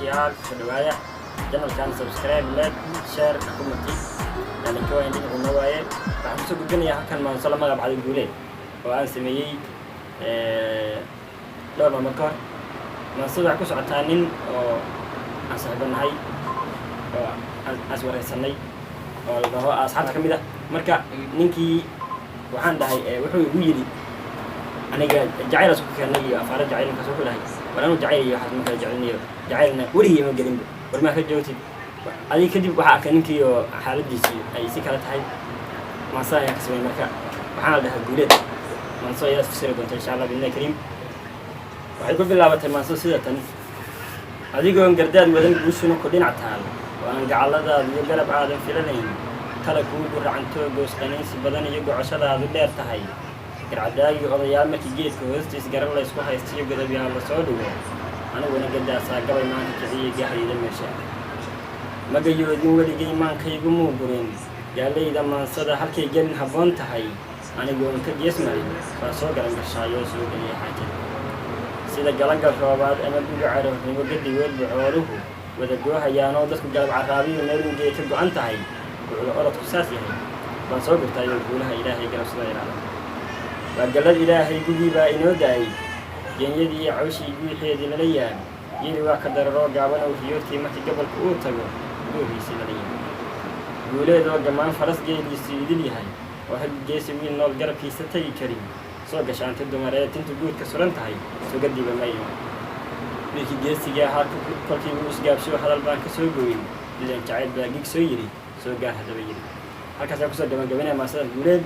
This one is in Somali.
Official. Kusoo dhawaada channelkan. Subscribe, like, share, comment yani ka waa dhinacu noo waaye. Waxaan kusoo gudbinayaa halkan maanso la magac baxday Guuleed oo aan sameeyey dhowr maalmood ka hor. Maansada waxay ku socotaa nin oo aan saaxiibo nahay oo aan is wareysanay oo la dhaho asxaabta ka mid ah. Marka ninkii waxaan dhahay, wuxuu igu yidhi aniga jacayl isku keenay iyo afaaro jacayl. Markaas wuxuu dhahay, war anuu jacayl iyo waxaas ma kala jecelinayo, jacaylna weligii ma gelinba, war maa ka joogtid adiga? Kadib waxaa arkay ninkii oo xaaladiisii ay si kala tahay. Maanso ayaan ka sameeyey, marka waxaana la dhahaa Guuleed. Maanso ayaa fasiri doonta insha Allah biidnillahi kariim. Waxay ku bilaabatay maanso sida tan: adigoon gardaad wadan, guushuna ku dhinac taal, oo aan gacalladaadu iyo garab aadan filanayn, tala kuu guracantoo goos qaniinsi badan iyo gocoshadaadu dheer tahay, garcadaagii odayaal markii geedka hoostiis garan laysku haystiyo godobyaal la soo dhigo, aniguna gadaasaa gabay maanka kiciyey gahayda meesha. Magayoodin weligay maankaygu muu gurin gaalayda maansada halkay gelin habboon tahay, anigoon ka gees marin baa soo garan gashaayoo soo geliyay xaajada. Sida galangal roobaad ama guga caroornimo, gedigoodba xooluhu wada goohayaanoo dadku galab caraabiyo meelungey ka go-an tahay, wuxuu orodku saas yahay baan soo gurtaayoo guulaha Ilaahay garabsada ilaala. Waa gallad Ilaahay, gugii baa inoo da-ay, geenyadii iyo cawshii guuxeedii lala yaab, geeli waa ka dararoo gaaban oo riyoortii markii gobolka uu tago guuhiisii lala yaab. Guuleed oo gammaan faras geeliisu idil yahay oo rag geesi wiil nool garabkiisa tegi karin, soo gashaantay dumareed tintu guudka suran tahay, sugadiiba ma iman. Wiilkii geesiga ahaa kolkii uu isgaabsho, hadal baan ka soo gooyin, dilan jacayl baa gig soo yidhi, soo gaar haddaba yidhi. Halkaasaan kusoo gabagabanaya maasada Guuleed.